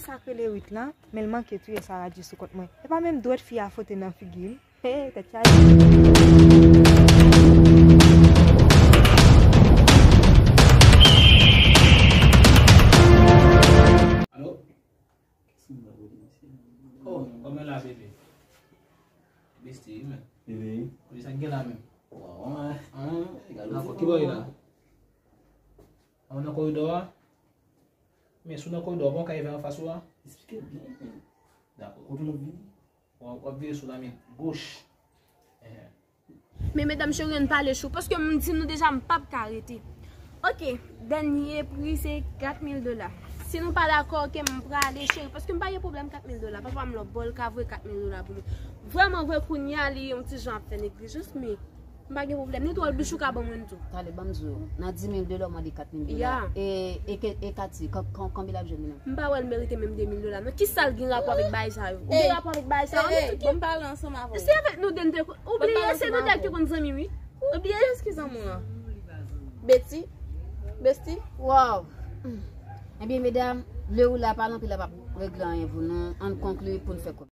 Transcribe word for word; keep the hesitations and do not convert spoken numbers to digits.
Sa k rele Ruth lan, men l manke touye Sarah J sou kont mwen. E pa menm dwèt fi a fwote nan figi m. Hey, tèt chaje. Alo? Oh, kòman la, bebe? Besti, wi, men. Bebe. Kote sa k gen la, menm? Waw, an. An, dakò, ki bò w ye la? An, nan koridò a? Men si w nan koridò a, bon, kay vè anfas ou a? Esplike byen, men. Dakò. Kote w ap vini? W ap, w ap vire sou la men goch. Ehe. Men medam cheri, ann pale chou, paske m di nou deja m p ap ka rete. Ok, dènye pri se kat mil dola. Si nou pa dakò, ok, m prale, cheri, paske m pa gen pwoblèm kat mil dola. Papa m lòbò, l ka voye kat mil dola pou mwen. Vrèman vre, kounye a, li yon ti jan ap fè neglijans, men m pa gen pwoblèm. Netwòl bich ou ka ban mwen tou. Talè, ban m di w, nan di mil dola, w mande kat mil dola. Ya. E, e, ke- e Kati, kan- kan- kanbe l ap jwenn li menm? M pa wè l merite menm de mil dola, non. Kisa l gen rapò avèk bagay sa yo? Ou gen rapò avèk bagay sa yo? Nou tout gen. Ban m pale ansanm avè w. Se avèk nou de n te Ou bliye, se nou de k te konn zanmi, wi. Ou bliye? Kiyès ki zanmi w an? Betty? Besti? Wow. Ebyen, medam, lè ou la, pa nan pil la p ap regle anyen pou nou. Ann konkli pou n fè kòb.